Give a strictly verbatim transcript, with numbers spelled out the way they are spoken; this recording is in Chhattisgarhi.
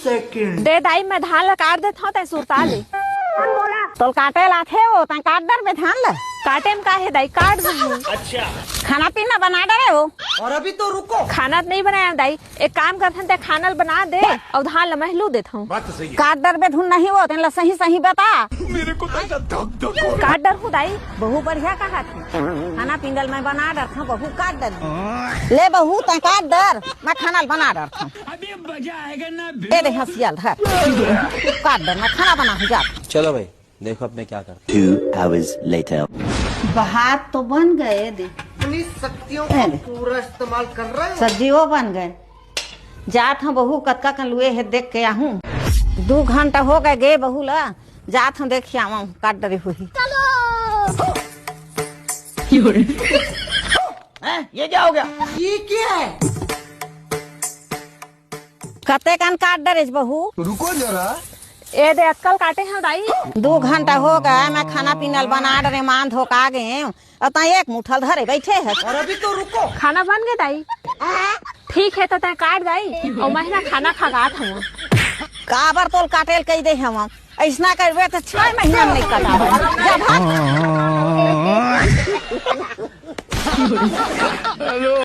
दे दाई, मैं धान ला काट देत हंव, तैं सुरता ले। तोल काटे ला आथे वो, तैं काट डरबे धान ला। काटे म का हे दाई, काट दूहूं। खाना पीना बना डरे वो। और अभी तो रुको। खाना त नइ बनाय हंव दाई, एक काम करथन, तैं खाना ल बना दे अउ धान ल मैं लू देथंव। काट डरबे धुन नहीं वो, तेन ला सही सही बता। काट डरहूं दाई। बहू बढ़िया कहाथे। खाना पीना ल मैं बना डरथंव, बहू काट डरहूं। ले बहू, तैं काट डर, मैं खाना ल बना डरथंव। अभी मजा आएगा ना। ए दे हंसिया ल धर। काट डर, मैं खाना बनाहूं, जा। चलो भाई, देखो अब मैं क्या करता हूँ। Two hours later. भात तो बन गए दे। अपनी शक्तियों का पूरा इस्तेमाल कर रहे हो। सब्जियो बन गए। जात हंव बहू, कतका कन लुए हे देख के आहूं। दू घंटा हो गए गे बहू ला, जात हंव देख के आवंव, काट डरे होही। हैं? ये क्या हो गया? ये क्या है? कते कन काट डरेच बहू? रुको जरा। ए दे अतका ल काटे हंव दाई। दू घंटा हो गए, मैं खाना पीना ल बना डरे, मांध होके आ गे हंव, अउ तैं एक मुठा ल धरे बइठे हस। और अभी तो रुको। खाना बन गे दाई। ठीक हे, त तैं काट दाई, अउ मैं ना खाना खा के आत हंव। काबर तोल काटे ल कहि दे हंव, अइसना करबे त छह महीना म नइ कटावंव। जा भाग।